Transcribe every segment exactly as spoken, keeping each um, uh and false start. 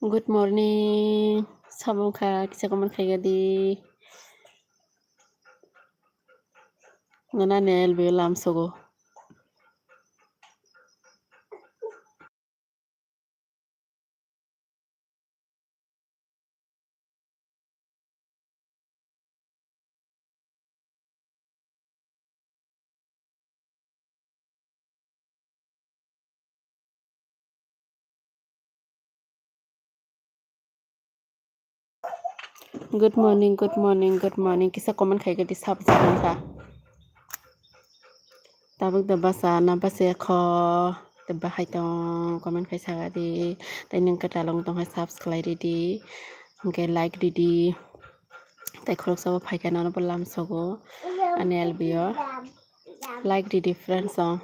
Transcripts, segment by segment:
Good morning. Samung kha, kisa comment khaigadi. Ngana ne L B lamsogo. Good morning, good morning, good morning. Kisa comment khaigadi sab jang kha. Tabuk da basa na basa kho. Da bahai tong comment khai sagadi. Tai nung kwtal wng tong hai subscribe ridi. Hwnkhe like ridi. Tai khoroksa bo phaikha nono bo lamsogo. Ani L B o. Like ridi friends o.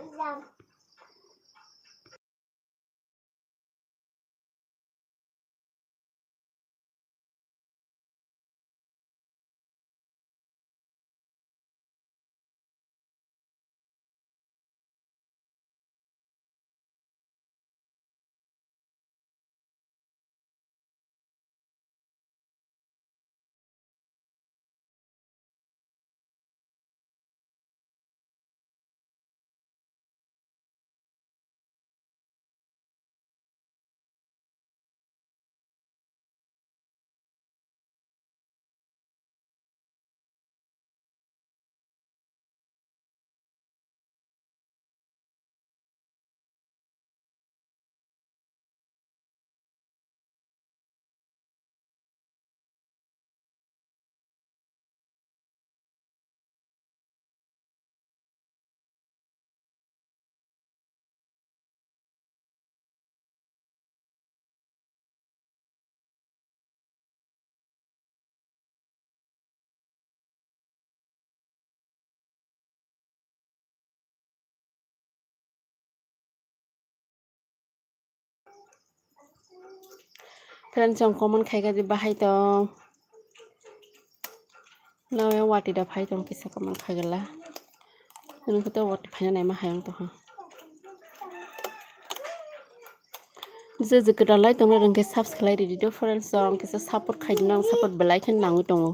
Friends, chwng comment khaikha di bahai tong. Nawi wati da phai tong kisa comment khaigala. Nung khe to wati phaina naima hai wng tong ha. Je je kwtal lai tong rwngkhe subscribe ridi do friends, chwng kisa support khaidi nang support belai khe nangwi tongo.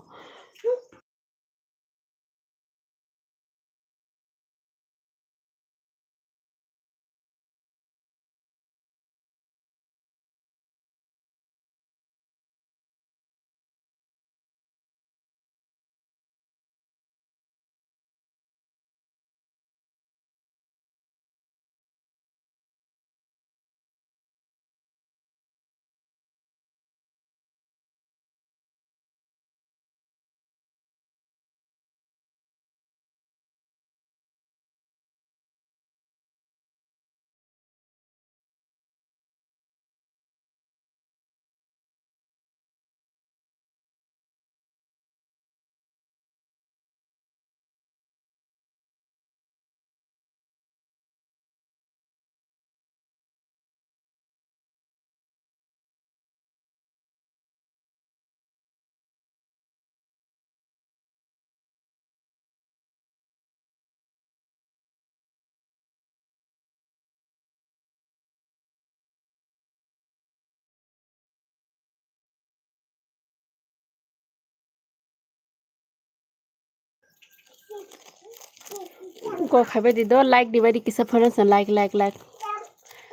Go khaibai di do, like di bai di kisa phone sa, like, like, like,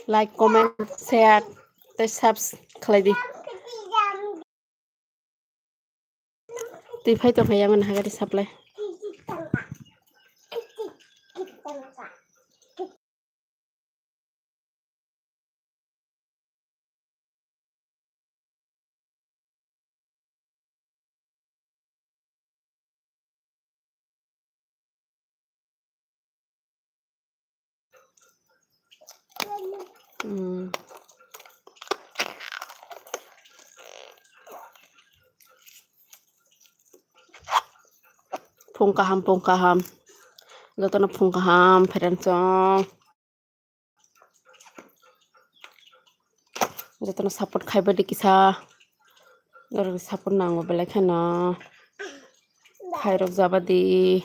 like, comment, share, tei subs khlai di. Twi phai tong kha yang nahagari supply. Hmm. Phung kaham, phung kaham. Jotono phung kaham, friends o. Jotono support khaiba di kisa. Norok support nango belai kheno. Khairok jaba di.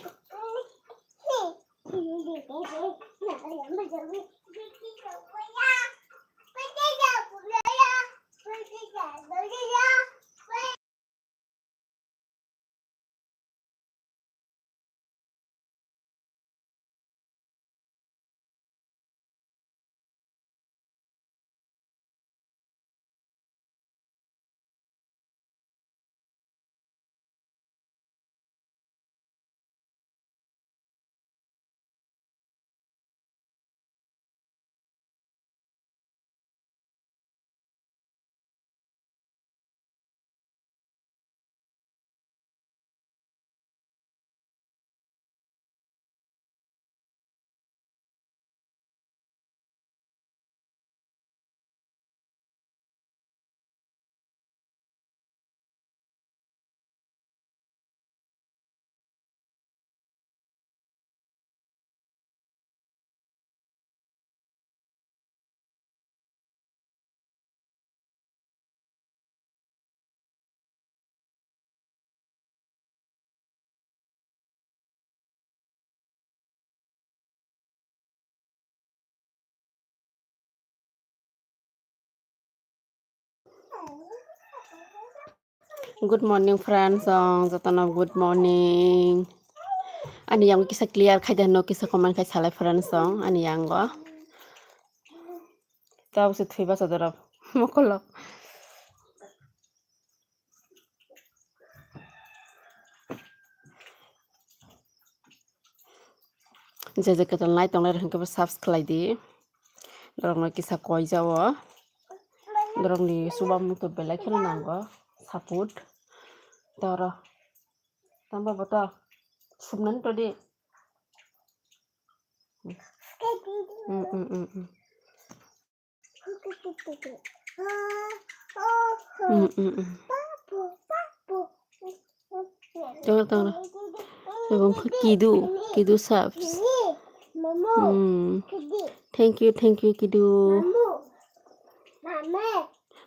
Good morning, friends. Jotono good morning. Ani yang kisa clear khai de no kisa comment khai salai, friends. Ani yang go. Tau se thui basa dorap. Mokolo. Je je kwtal nai tongnai rok hwnkhe bo subscribe khlai di. Norokno kisa koi jao. Norokni chubamu to belai kheno nango support. Toro. Tamba boto. Subnani to di. Mm, mm, mm, mm. Mm, mm, mm. Tong, tong, tong. Ebong khe kidu, kidu subs. Mm. Thank you, thank you, kidu.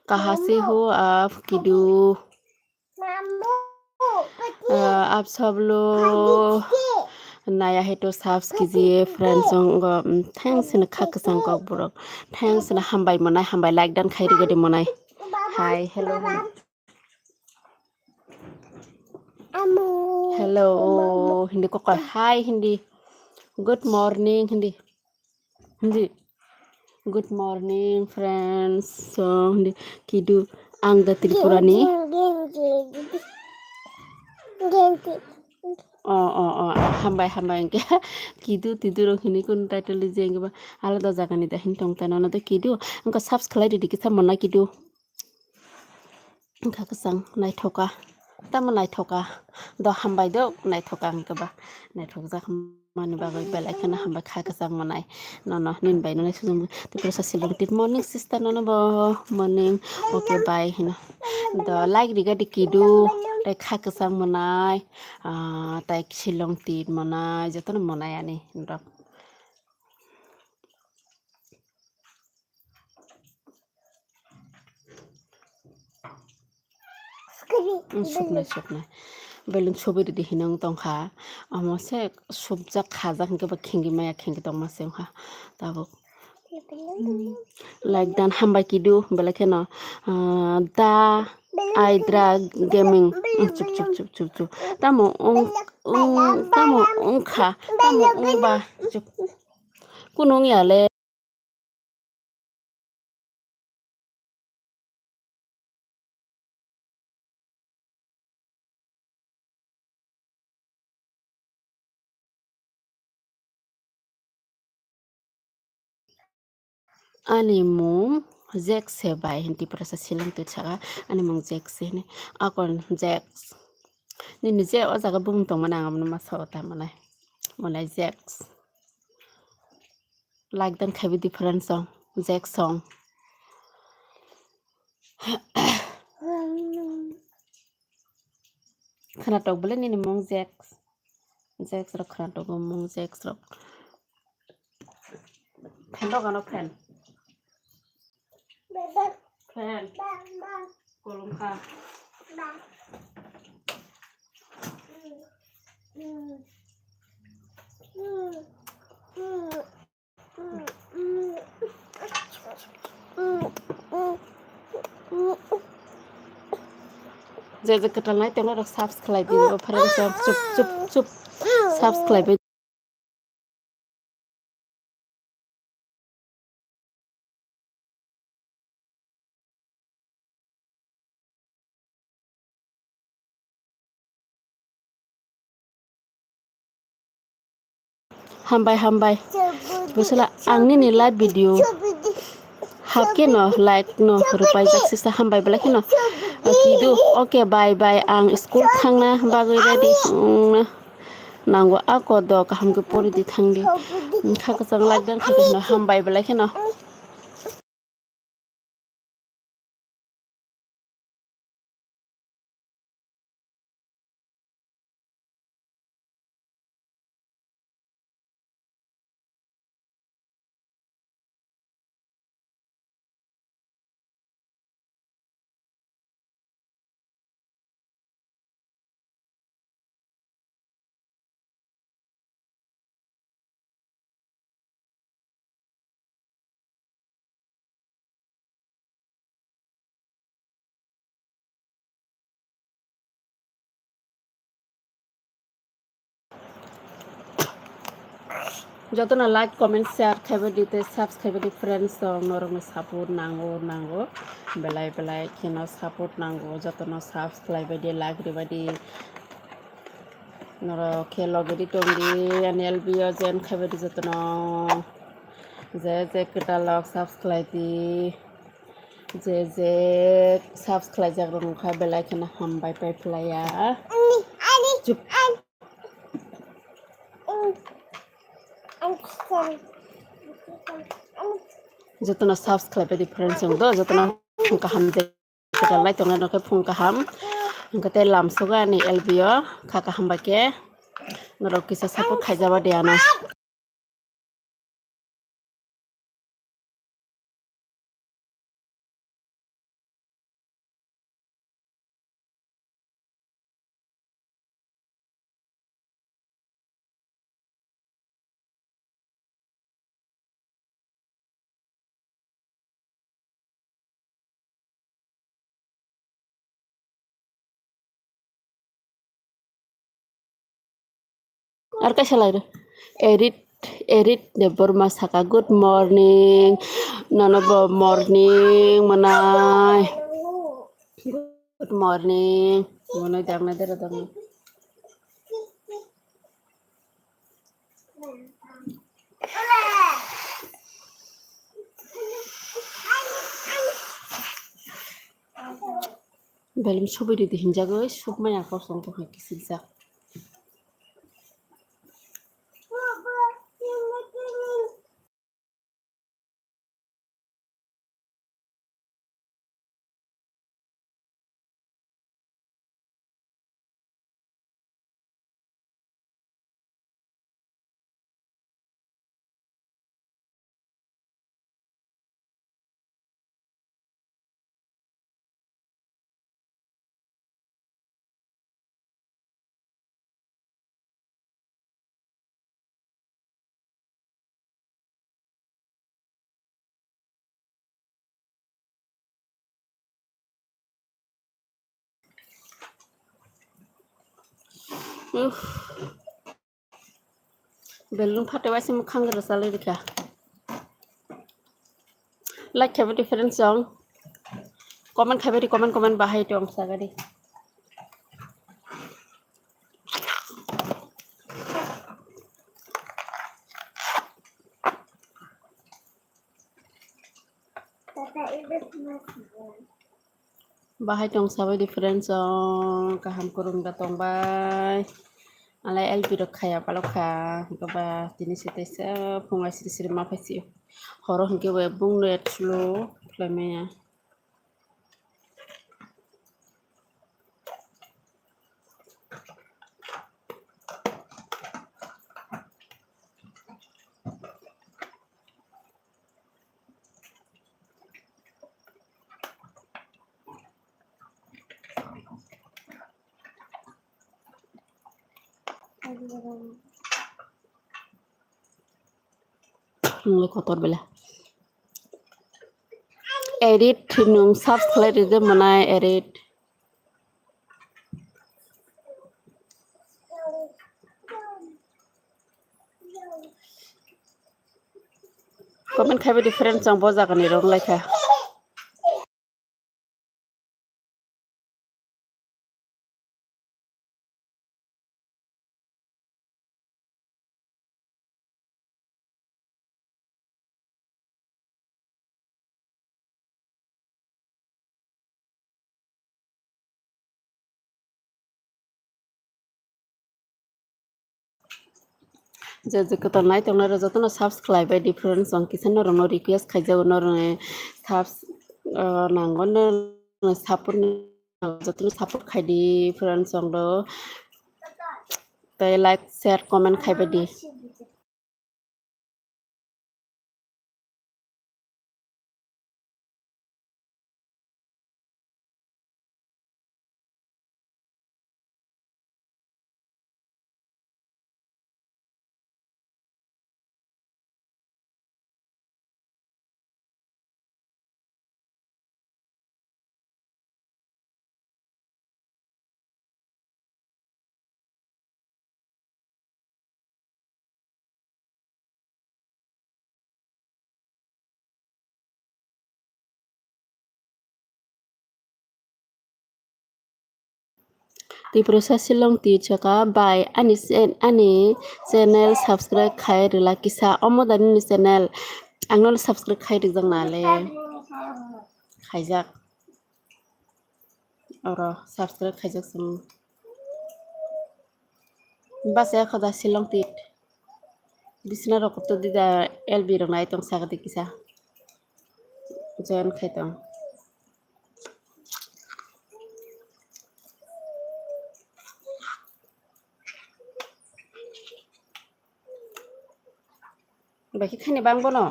Kaha se ho aap, kidu? Ah, aap sab log naya hai to subs kijiye, friends, jong go, mm, thanks hino kha kwchang kok borok. Thanks hino hambai monai, hambai like dan khai rwgwdi monai. Hi, hello hino. Hello, hindi kok hi hindi. Good morning hindi. Hindi. Good morning, friends. So, hindi, kidu ang da Tripurani. Oh, oh, oh, hambai, hambai, hwnkhe. Kidu, tidu rok hini kun title di jeng ba. Alada jagani da hin tong ta nono da kidu. Angka subscribe di kisa mona kidu. Wngkha kwchang naithoka, tamo naithoka, do hambai do naithoka wngkha ba, naithokjak mani bagwi belai kheno hambai kha kwchang manai nono nini bai nonai sujung Tiprasa Silong tit morning sister nono bo morning okay bye hino do like riga di kidu tei kha kwchang manai ah, tei Silong tit manai jotono manai ani norok. Mm, suknai, suknai. Belun subi ridi hinang tongkha. Amo se subjak khajak hingke ba khengki maya khengki tongma se wngkha. Tabuk. Mm. Like dan hambai kidu belai kheno. Ah, da Aidra Gaming. Mm, chup, chup, chup, chup, chup. Tamo ong, ong, tamo ongkha. Tamo ongba. Chup. Kunung ya le. Ani mung Jack se bai, hinti prasa silang tu chaka, ani mung Jack se ne, akon Jack. Nini je o jaga bumung tongmani ang abono ma sao ta manai. Manai Jack. Like dan khai bi different song. Jack song. Khwnatok bole nini mung Jack. Jack rok khwnatok mung Jack rok. Fan rok ano fan. Fan. Kolom kha. Je je kwtal nai tongna rok subscribe di bo friend rok chup chup chup subscribe. Hambai, hambai. Bwsala, ang nini live video hap khe no, like no, rwpai jak sisa hambai belai kheno. Kidu, okay, bye, bye. Ang school thangna bagwi ready wngna nango. Ako do kaham khe pori di thang di. Kha kwchang like dan kha kheno hambai belai kheno. Jotono like, comment, share khaibai di tei subscribe di friends rok, norokni support nango, nango. Belai belai kheno support nango, jotono subscribe bai di, like ribai di. Norok khe loge di tong di, ani L B o join khaibai di jotono. Je je kwtal rok subscribe di. Je je subscribe jak rok wngkha belai kheno hambai pai phlaiya. Chup. Jotono subscribe di friends wng do, jotono phung kaham de kwtal lai tongnai rok khe phung kaham. Hwnkhe tei lamsogo ani L B o kha kaham bai khe norok kisa support khaijaba de ano. Ar kaisa lai rw. Edit, Edit Debbarma saka, "Good morning." Nono bo morning mwnai. Good morning. Mwnai dang na dera dang. Belum subui ridi hinjagwi, sukmaya kosong tongkha kichijak. Uff. Belun phate waisa mukhang rwchalwi rikha. Like khaibai di friends rok. Comment khaibai di, comment, comment bahai tong sagadi. Bahai tong sabai di friends rok, kaham kwrwng da tongbai. Alai L P rok khaya palok kha, hwnkhe ba tini se teisa phungai siri siri ma phai si. Horo hwnkhe bo bung net slow khlai maya. Nungli kotor bela. Edit nung search khlai ride mwnai edit. Comment khaibai di friends, ang bo jaga ni rok lai kha. Je je kwtal nai tongnai rok jotono subscribe bai di friends, ang kisa norokno request khaijago, norokni subs-, ah, nango, norokni support, jotono support khai di friends, ang do tei like, share, comment khaibai di. Tiprasa Shillong ti chaka bai ani chen-, ani channel subscribe khai rwla kisa omo da nini channel ang no subscribe khai rijak na le khaijak oro subscribe khaijak chwng bachaya khoda Shillong ti bisna rok to dida L B rok nai tong sagadi kisa join khai tong. Bai khe khani bang bono.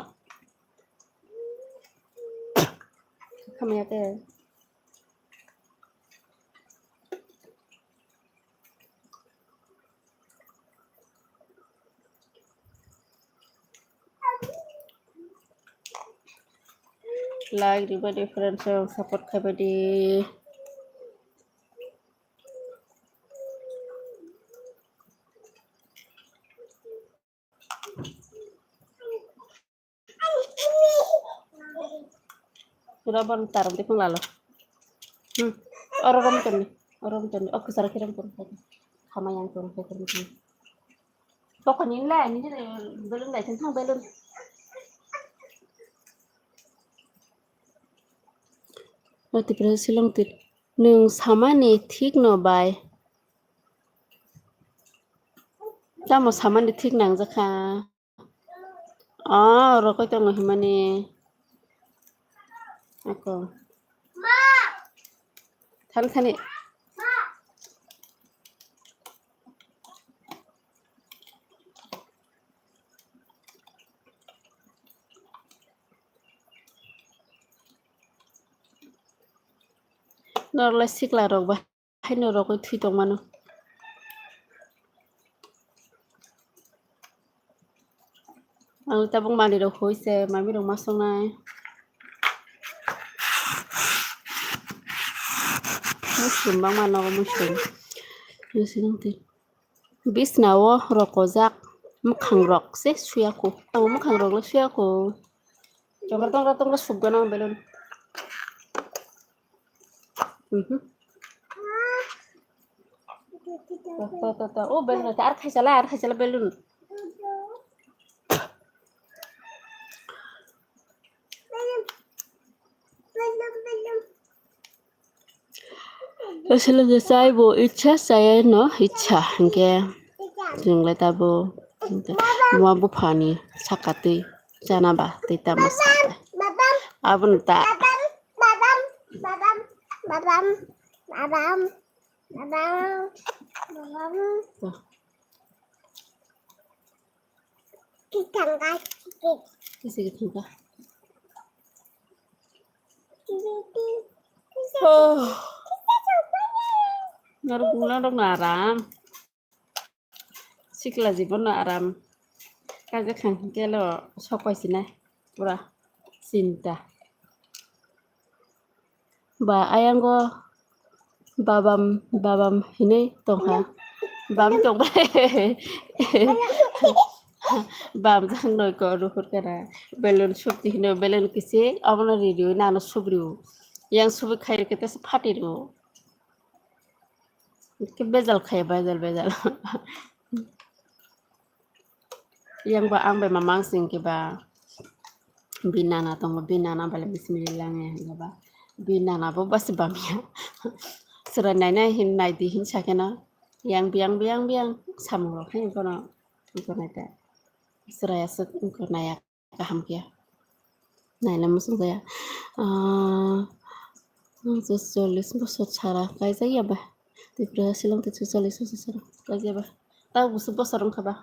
Khamaya te. Like ribai di, friends rok support khaibai di. Pura ban tarom te phung lalo. Hmm. Oro rom tonni. Oro rom tonni. O khusara khiram pun. Khama yang pun. Pokoni le ni balloon lai thang balloon. O Tiprasa Shillong ti nwng samani thik no bai. Tamo samani thik nangjakha. Ah, oro koi tongo himani. Ako. Thani thani. Norle sikla rok ba. Haino rogwi thwi tongmano. Ang tabuk manwi rok hoi se, mami rok ma songnai. Mushroom bangma nogo mushroom. Bisna o rokojak mwkhang rok se suyako. Abo mwkhang rok le suyako. Tongra tongra tongra sukgana balloon. Mhm. To, to, to, to. O balloon ta, ar khaisala, ar khaisala balloon. Aswlwng khe chaibo icha chaya no icha hinkhe chwng lai tabo buma buphani saka twi chana ba twi tamo saka abono ta. Kisa kisa. Oh. Norok bumung rok no aram. Sikla jibon no aram. Kaisa khang kelo sok pai sinai. Pura chinta. Ba ayang o babam, babam hinui tongkha. Bam tongbai. Bam jang noi ko ruhur kana. Balloon subti hino, balloon kisi, abono ridiu, nano subrio. Yang subi khairi kete se phatirio. Ke bejal khai, bejal, bejal. Yang ba ang bai mamang sing ke ba. Bi nana tongo, bi nana bale bismillah nge hingke ba. Bi nana bo basi bamya. Sura nai nai hin nai di hin sakena. Yang biang, biang, biang. Samung rok hin kono. Kono ta. Sura ya suk kono ya. Kaham khe. Naina muchung jaya. Ah, ang je chollish bosor sara kaijak ya ba. Tripura Shillong te chollish bosor sara kaijak ba. Tao busu bosor wngkha ba.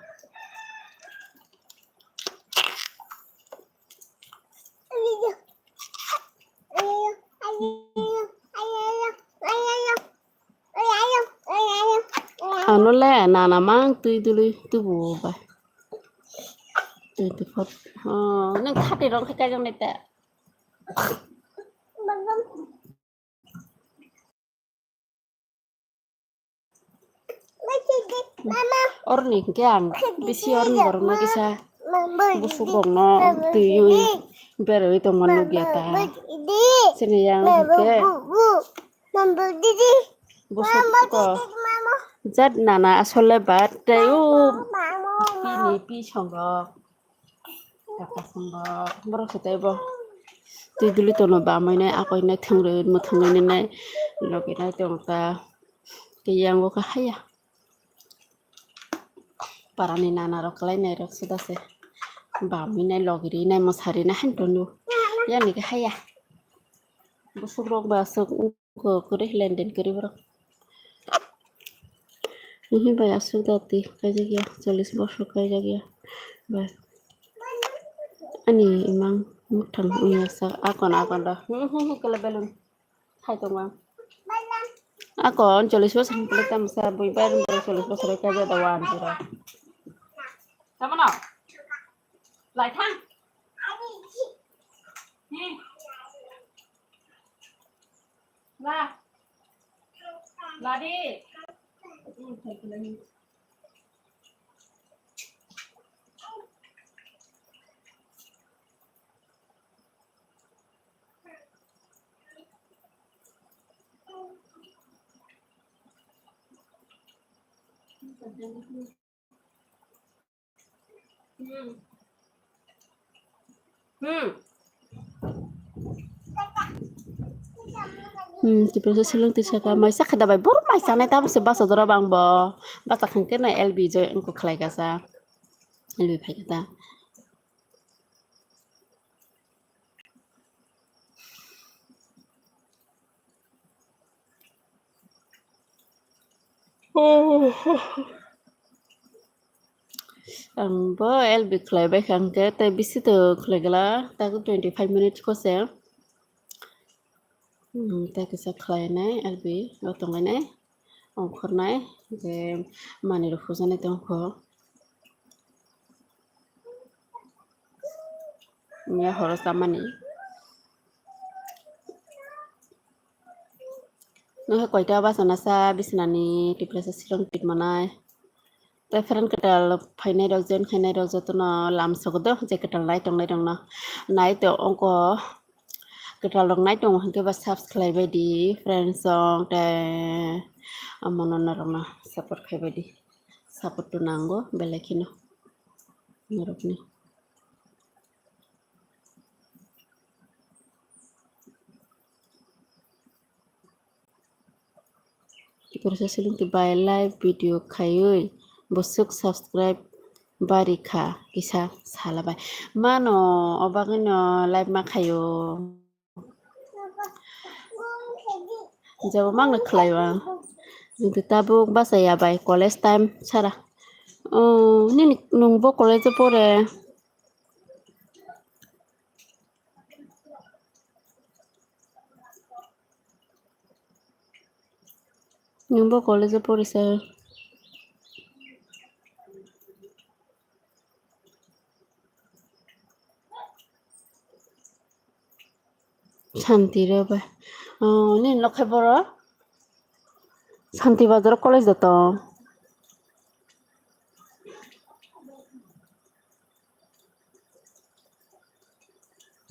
Ano le nana mang twi dului tubu bai. Twenty four. Oh, nang khati rong khai kajang neta. Orni hingke ang bisi orni borokno kisa busuk rokno twiwi beraiwi tongma nukya ta. Chini yang hingke busuk ko Jat nana asole bat tei o pini pi songrok. Kaka songrok borok se tei bo. Twi duli tono bamwi nai akoi nai thwngwi mwthangwi nai logi nai tong ta. Tei yango kha haya. Parani nana rok kwlai nai rok suda se. Bamwi nai logi ri nai mwsari nai han tonu. Yani kha haya. Busuk rok ba aswk. Ko kwrwi lenden kwrwi borok. Hihi bai aswk dati kaijak ya, chollish bosor kaijak ya bai. Ani imang mwkhang wngya sak akon akon da. Hmm, hmm, hmm, kala belun. Hai tong bang. Akon chollish bosor ni kwlai tamo sa bui bai rwng chollish bosor kaijak da wan jora. Tamo no? Lai thang. Hmm. La. La di. Hmm. Hmm, Tiprasa silong tisaka maisa khada bai bor maisa nai tamo se basa dora bang bo basa khangke na L B joy engko khlai kasa L B phai kata. Ang bo L B khlai bai kha hwnkhe tei bisi to khlai gala tago twenty five minutes ko se. Hmm, tei kisa khlai nai L B o tongnai nai ongkhornai je manwi rok hujaknai tongkho. Nya horo chamani. Nokha koita basa nasa bisnani Tiprasa silong twi manai. Tei friend kwtal phainai rok, join khainai rok jotono lam sogodo je kwtal nai tongnai rokno. Nai to ongko kwtal rok nai tongo hwnkhe ba subscribe bai di friends rok tei omono norokno support khai bai di. Support to nango belai kheno norokni. Tiprasa silong twi bai live video khaiwi bwswk subscribe bari kha kisa sala bai. Mano o bagwino live ma khaio. Jabo mangna khlaio ang. Nini tabuk bachaya bai college time sara. Oh, nini nwng bo college o pore. Nwng bo college o porisa. Santi rw bai. Oh, nini nok hai boro? Santi Bazar college da tong.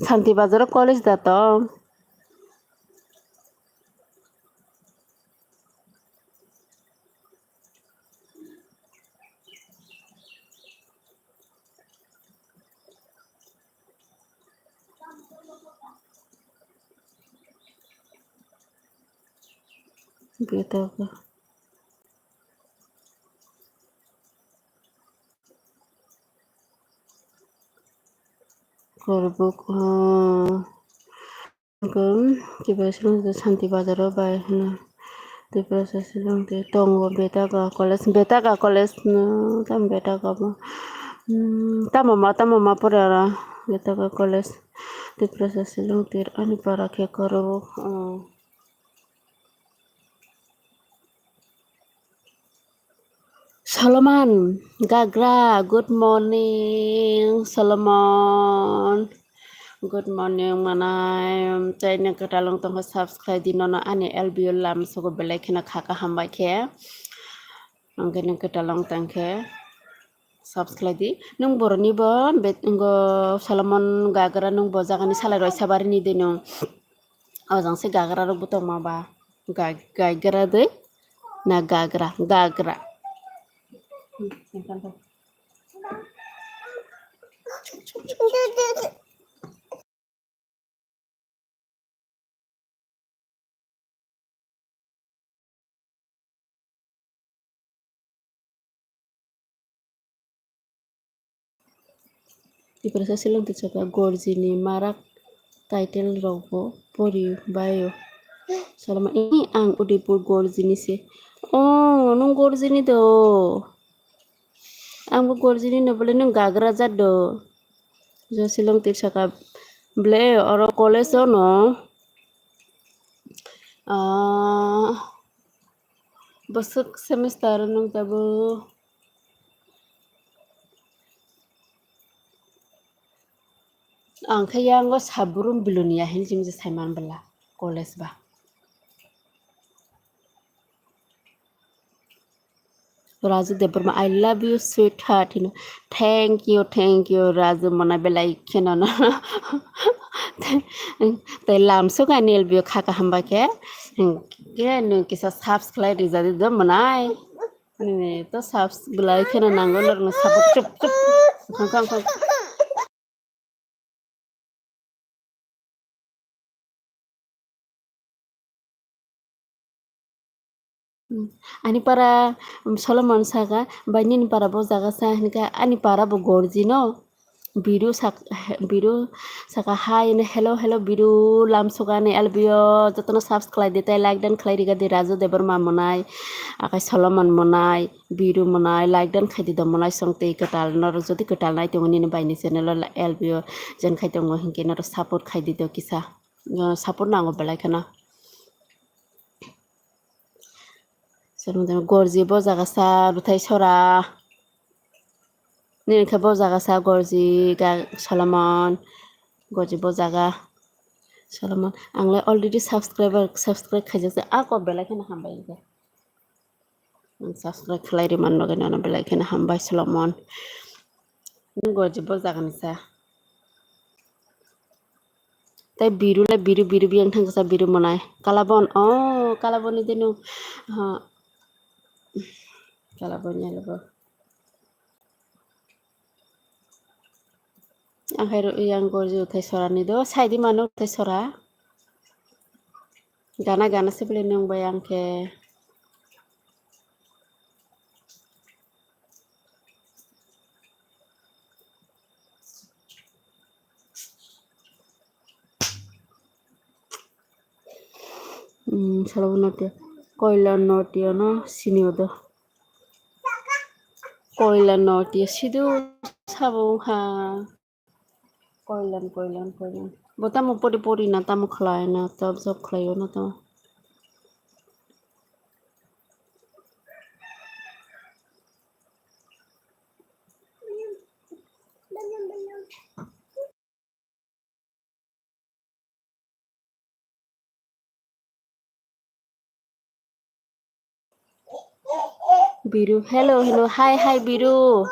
Santi Bazar college da tong. Beta ka. Korbuk, ah, Tiprasa silong Santi Bazar o bai hwno. Tiprasa silong twi tongo Betaka college, Betaka college no tamo Betaka bo. Hmm, tamo ma, tamo ma pore oro Betaka college. Tiprasa silong twi ani para khe korbuk, oh. Solomon Gagra, good morning, Solomon. Good morning, manai. Tei nang kwtal wng tongkha, subscribe di nono ani L B O lam sogo belai kheno kha kaham bai khe. Hwnkhe nang kwtal wng tongkhe subscribe di. Nung boroni bo bet-, ngo Solomon Gagra nung bo jagani salai roi sabarini de nung. O jang se Gagra rok bo tongma ba. Ga-, Gagra de. Na gagra, gagra. Tiprasa silong tichaka gorjini marak title rokbo pori baio. Salama, "Ih, ang Udaipur gorjini se." Oh, nung gorjini do. Ang bo gorjini no bole nung gagra jat do. Jo silong tichaka ble oro college o no. Ah, bwswk semester nung tabo. Ang khe yango sabrum bilonia hinwi chini je saiman bwla college ba. Raju Debbarma, "I love you, sweetheart," hino. Thank you, thank you, Raju, mona belai kheno no. Tei lamsok ani L B O kha kaham ba khe. Ke nung kisa subscribe rijadi do monai. Ani to subs belai kheno nango norno support chup chup. Khang khang khang. Hmm. Ani para, um, Solomon saka, bai nini para bo jaga sa hinkhe ani para bo gorji no. Biru sak-, he-, biru saka hai no, "Hello, hello, biru lamsok ani L B O, jotono subscribe di tei like dan khlai riga di Raju Debbarma monai, akai Solomon monai, biru monai, like dan khaidi do monai song tei kwtal norok jodi kwtal nai tongo nini bai ni channel o L B O jen khai tongo hinkhe norok support khaidi do kisa, uh, support nango belai kheno." Gorji bo jaga sa Ruthai Sora. Nini khe bo jaga sa Gorji ga Solomon. Gorji bo jaga Solomon. Ang le already subscriber, subscribe khaijak se. A kok belai kheno hambai hinkhe. Ang subscribe khlai ri man bagwi nono belai kheno hambai Solomon. Nung Gorji bo jaga ni sa. Tei biru le biru, biru biyang thang kisa biru monai. Kalabon, oh, kalabon ni denu. Ha. Kalabon ni lebo. Ang hai ro yang Gorji Ruthai Sora ni do. Saidi mano Ruthai Sora. Gana gana se bele nung bai ang khe. Hmm, salo notia. Koila notia no sini odo. Koila notia sidu sabo ha. Koilan, koilan, koilan. Bo tamo pori pori na tamo khlai na, job job khlai o na to. Biru, hello, hello, hi, hi, Biru.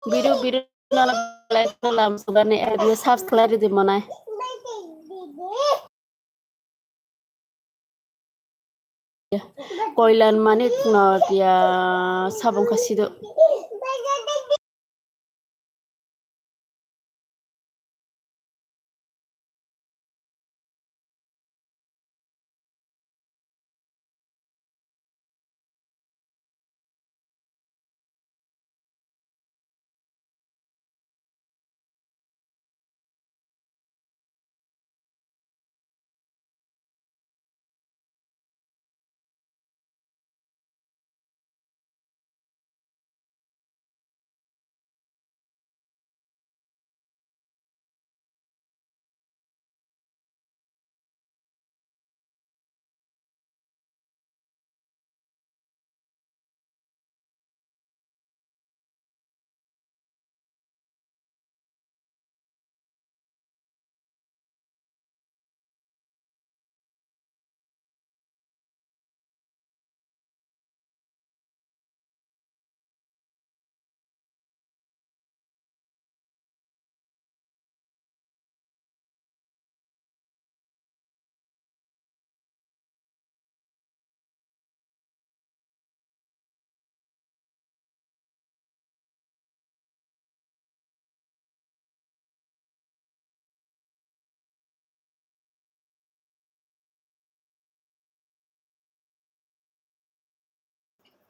Biru, Biru, nono belai kheno lamsok ani L B O subscribe ridi monai. Koilan mani no tia sabong kasido.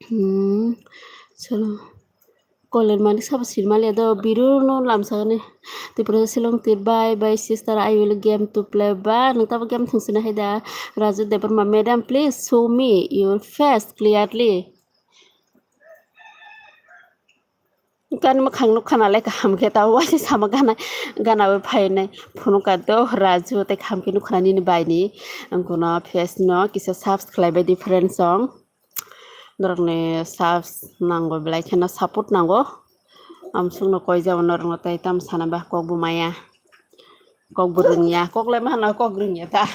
Hmm. Chwla. Kolen mani sabo sirmali do biru no lamsani. Tripura Shillong tir bye bye sister, I will game to play ba. Nung tabo game thung sina hai da. Raju Debbarma, madam, please show me your face clearly. Kan mwkhang nuk khana lai kaham khe tabo waisa sama gana, gana bai phainai. Phunukha do Raju tei kaham khe nuk khana nini bai ni. Ang kono face no kisa subscribe bai di friend song. Norokni subs nango belai kheno support nango. Amsukno koi jabo norokno tei tamo sana ba kok bo maya. Kok bo rwngya. Kok lai ma hano kok rwngya ta.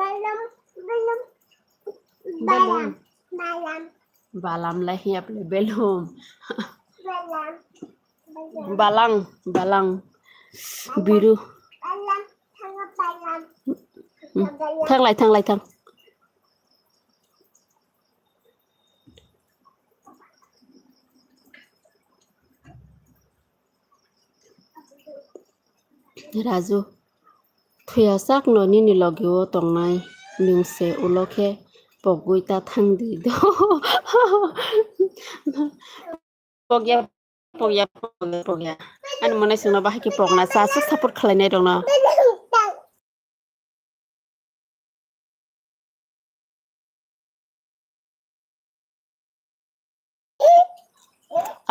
Balam, balam. Balam. Balam. Balam lai hiya ple belum. Balam. Balam. Balang, balang. Biru. Balam, thanga balam. Hmm. Thanglai, thanglai, thang. Raju, thuya sakno nini logi-o tongnai nwng se ulo khe pogwi ta thang di do. Pogya, pogya, pogya, pogya. Ani mwnai chwngno bahai khe pokna cha swk support khlainai rokno.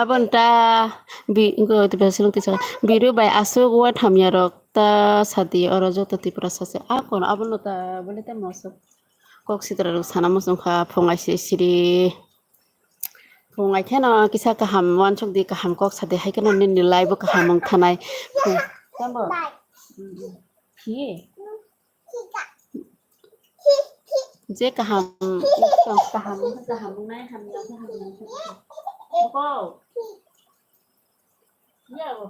Aboni ta bi-, go, biru bai aswk wa thamya rok ta sadi oro joto Tiprasa se. A kono abono ta bole ta mosok kok sitra rok sana muchung kha phungai se siri. Phungai kheno kisa kaham wansuk di, kaham kok sadi, hai kheno nini life bo kaham wng thanai. Tambo? Hi? Je kaham, kaham, kaham wngnai, hamya khe hamya khe. Bo. Ya bo.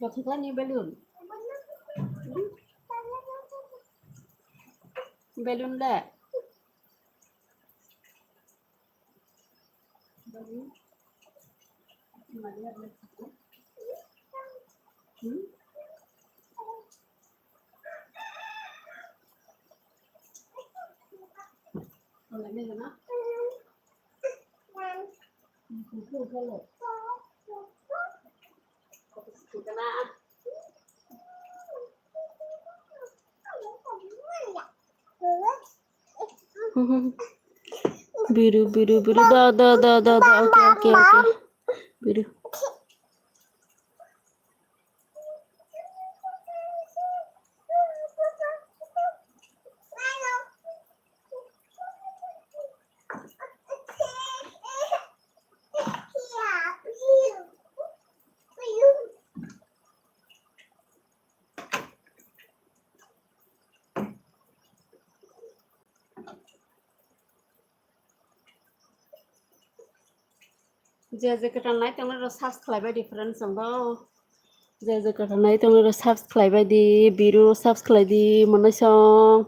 Kothok ni balloon. Balloon le. Hmm? Biru, biru, biru. Da, da, da, da, da. Okay, okay, okay. Biru. Je je kwtal nai tongnai rok subscribe bai di friends chwng bo. Je je kwtal nai tongnai rok subscribe bai di, biru subscribe di, mwnai song.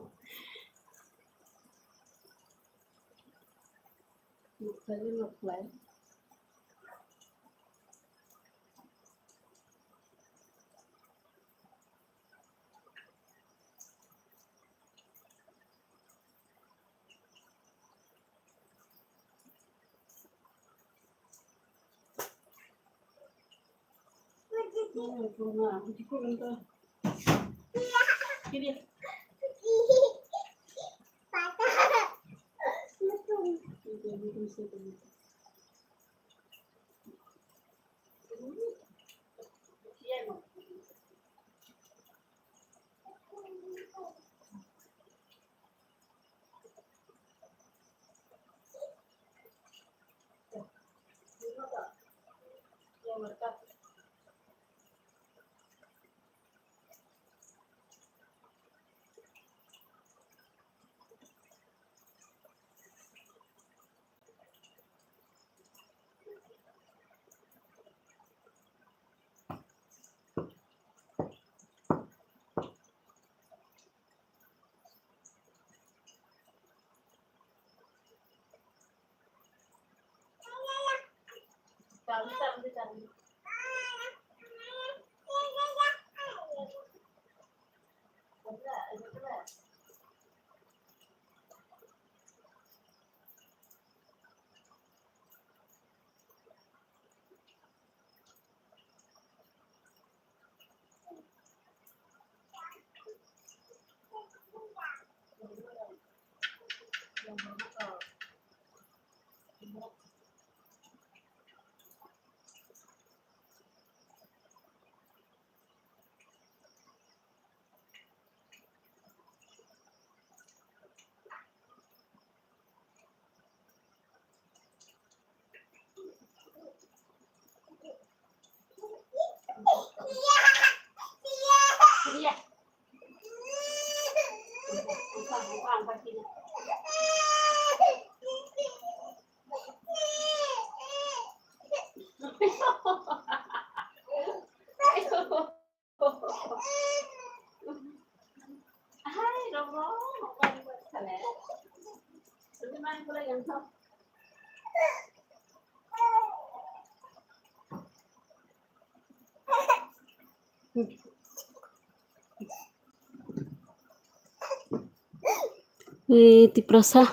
Eh, Tiprasa.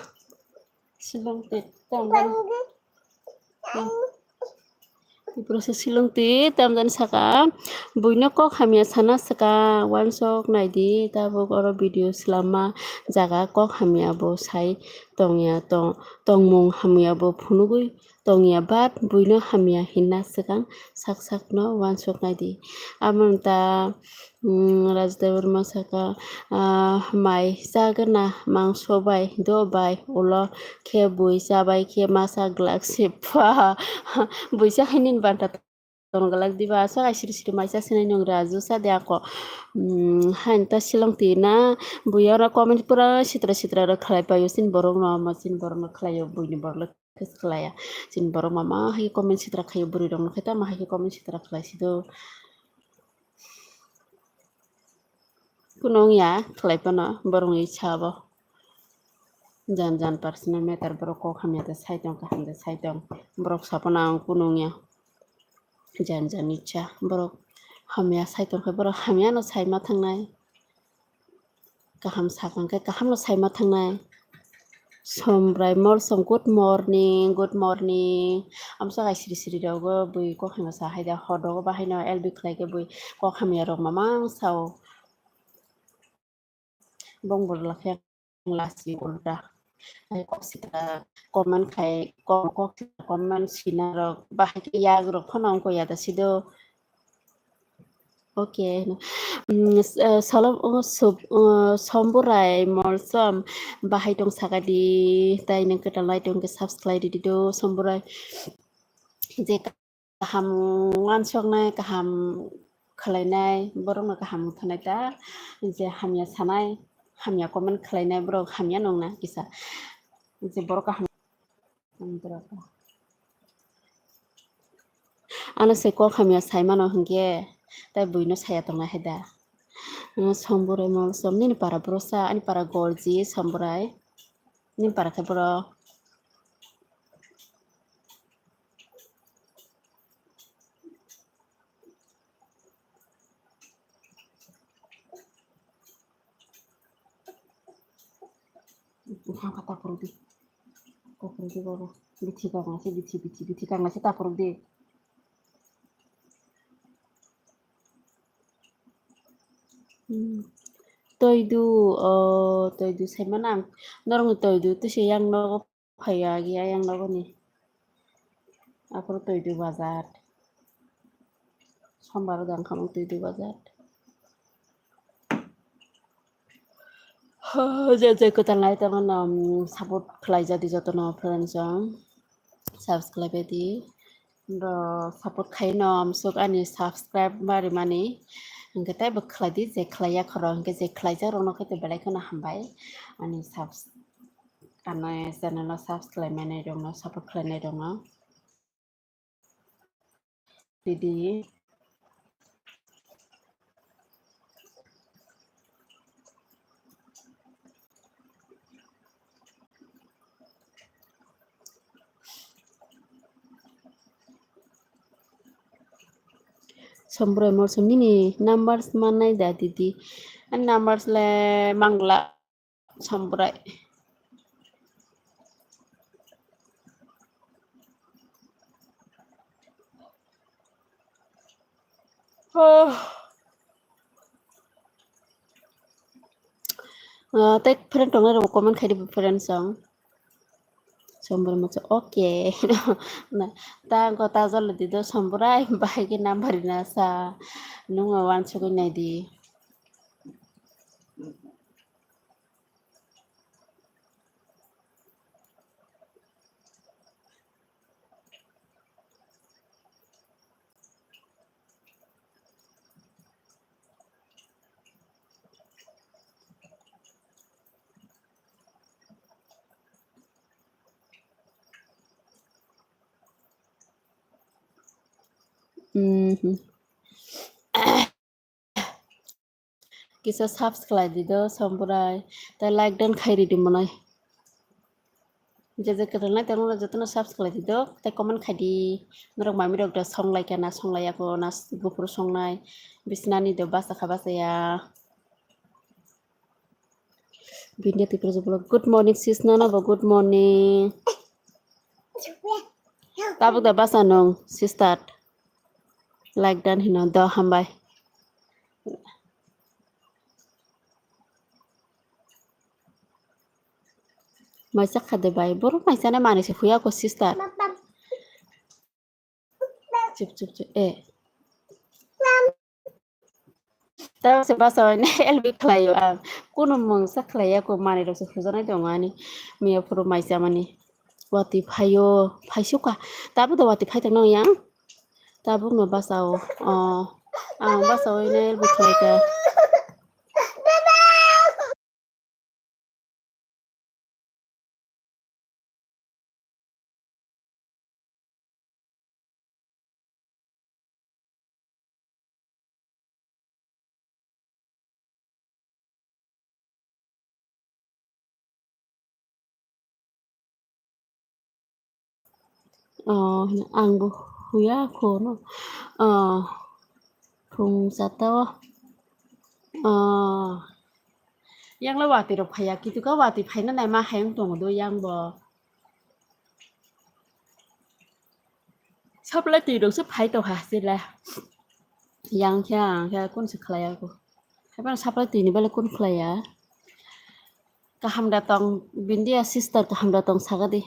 Silong te tamjani. Tiprasa silong te tamjani saka. Buino kok hamya sana saka. Wansok naidi tabuk oro video selama jaga kok hamya bo sai tongya tong tongmung hamya bo phunugui tongya bat buino hamya hinna swkang sak sakno wansuk naidi. Amoni ta, mm, Rajdev Verma saka, ah, mai chagwna mangso bai do bai ulo khe bui chabai khe masa glak se pha. Bui chakhai nini banta tong glak diba aswk ai siri siri mai chasinai nwng Raju sa de ako. Mm, hain ta silong tina bui oro comment pura sitra sitra rok khlai paio sin borok no ama sin borok no khlaio buini borok. Khe khlaiya. Chini borok mama hai comment sitra khaio, bwrwi rok no khe tamo hai khe comment sitra khlai sido. Kuno wngya khlai phano borok ni sabo. Jan jan personal matter borok kok hamya de sai tong, kaham de sai tong. Borok saphano ang kuno wngya. Jan jan ni cha borok hamya sai tong khe borok hamya no sai ma thangnai. Kaham sakang khe kaham no sai ma thangnai. Sombrai Molsom, good morning, good morning. Amsa kai siri siri rogo bui kok hamya sa hai da hodogo bahai no L B khlai khe bui kok hamya rok mamang sao. Bong bor lakhe lasi ulta. Hai kok sita comment khai kok kok sita comment sina rok bahai khe yak rok phano ongko ya da sido. Okay. Mm, s-, uh, Solom-, uh, Sob-, uh, Somburai Molsom bahai tong sakadi, tai nang kwtal lai tong khe subscribe ridi do Somburai. Je kaham wansoknai, kaham khlainai, borokno kaham wngthanai ta, je hamya sanai, hamya comment khlainai, borok hamya nongna kisa, je borok kaham. Ano se kok hamya sai mano hinkhe, tai buino saya tongnai hai da. Ano Somburai Molsom, nini para bwrwsa, ani para Gorji Somburai, nini para khe borok. Buphang kha tapurok di. Tapurok di bobo. Bithi kangma se bithi, bithi, bithi kangma se tapurok di. Hmm. Toidu, o, toidu saimano ang. Norokni toidu tisa yang nogo phaiya, giya yang nogo ni. Aphuru toidu bazar. Sombar o dang khamung toidu bazar. Je je kwtal nai tongno, um, support khlai jadi jotono friends rok. Subscribe di. Ro support khai no amsuk ani subscribe bari mani. Hingke tei bo khlai di je khlai ya khoro. Hingke je khlai jak rok no khe belai kheno hambai. Ani subs-, ani channel no subscribe khlai mani rok no support khlai nai rok no. Didi. Sombrai Molsom nini numbers mannai da didi? Ani numbers le mangla. Sombrai. Oh. Ah, tei friend tongnai rok comment khai di friend song. Sombrai Molsom, okay. Na, ta angko ta jalo di do Sombrai, bai ke number rina sa. Nung wansugwi nai di. Mhm. Kisa subscribe di do Sombrai, tei like dan khai ridi monai. Je je kwtal nai tongno jotono subscribe di do, tei comment khai di. Norok mami rok do song lai kha na song lai ya kho na, gufur songnai, bisnani do basa kha basa ya. Bindia Tripura Jubulok, good morning sis, nono bo good morning. Tabuk da basa nung sister. Like dan hino do hambai. Maisa khade bai, boro maisa na mani se huya ko sister. Chup, chup, chup, eh. Tei se basa hwnwi help khlaio ang. Kunu mungsa khlaiya ko, manwi rok se hujaknai tongo ani. Miya phuru mai chamani. Watwi phaio, phaisukha. Tabuk do watwi phai tongno yang. Tabuk no basa o. Oh. Ang basa hwnwi help khlaikha. Oh, ang bo huya kho no. Oh, phung sata o. Oh, yang le watwi rok phaiya, kitu ka watwi phaina nai ma hayung tongo do yang bo. Supply twi rok se phai tongkha sila. Yang khe ang khe kun se khlaiya ko. Haiphano supply twi ni bale kun khlaiya. Kaham da tong, Bindia sister kaham da tong saga di.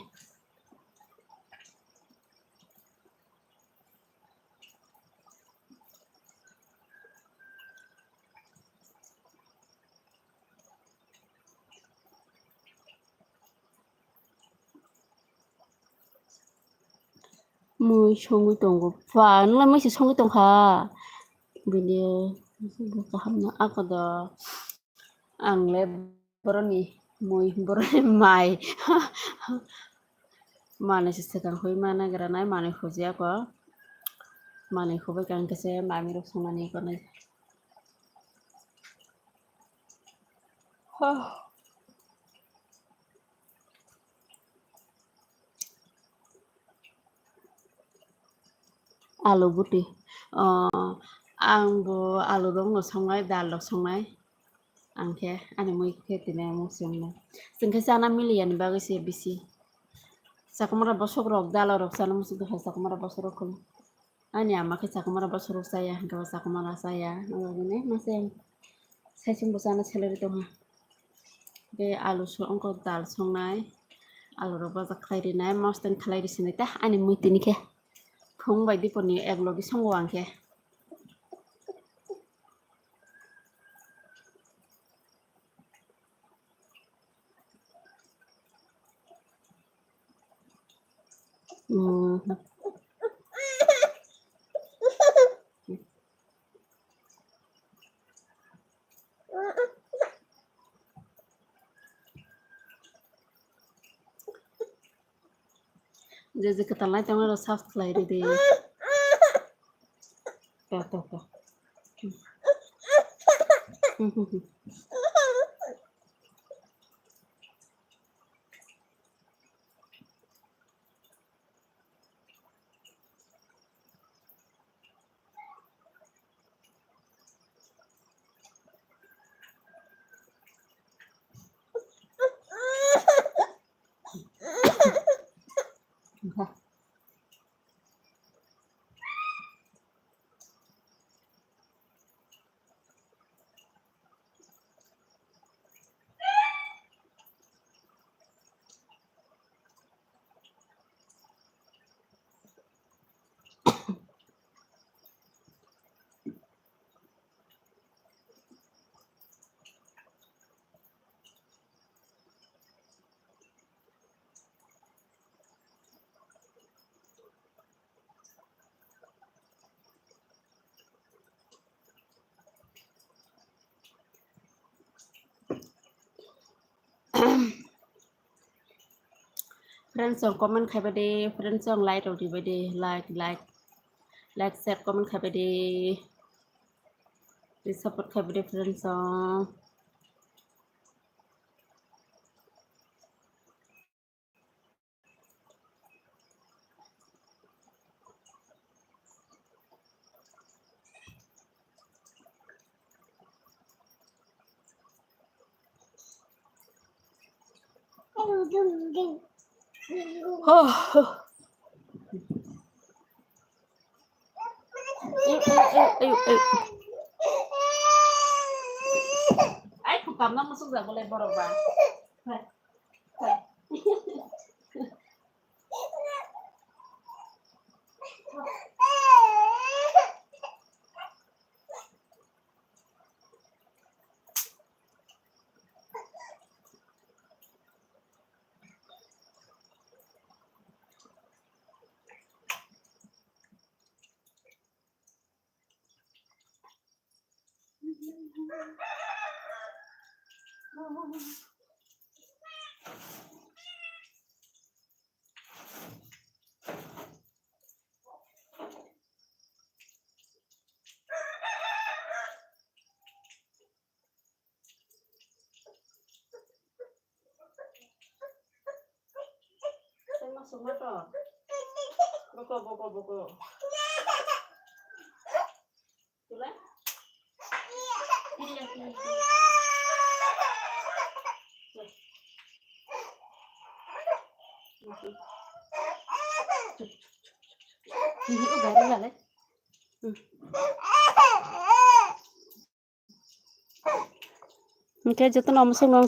Mui songwi tongo. Pha, nwng mui se songwi tongkha. Bini kaham no ako do. Ang le boroni mui, boroni mai. Manwi se swkang hoi ma nagra nai, manwi huji ako. Manwi hubai kha hwnkhe se mami rok songmani konai. Huh. Alu buti. Oh, ang bo alu rok no songnai, dal rok songnai. Ang khe ani mui khe tini ang muk songno. Chwng khe chana miliya ni bagwi se bisi. Chakwmara bosok rok, dal rok chana muchung tongkha chakwmara bosok rok. Ani ama khe chakwmara bosok rok chaya, hwnkhe bo chakwmara chaya. Abo hwnwi masa yang Saising bo chana salary tongha. Be alu so ongko dal songnai. Alu rok bajak khlai rinai, mostan khlai risinai ta ani mui tini khe. Phung bai diponi ek logi songo ang khe. Je je kwtal nai tongna rok sub khlai ridi. To to to. Friends song comment khai bai de, friends song like rok di bai de, like, like, like, share, comment khai bai de, please support khai bai de, friends song. Oh. Ayo, ayo, ayo, ayo. Ai, khukam na musuk jago le borok ba. Hai. Hai. Boko, boko, boko. Tula? Ini udah ada lah. Hingke jotono omo songno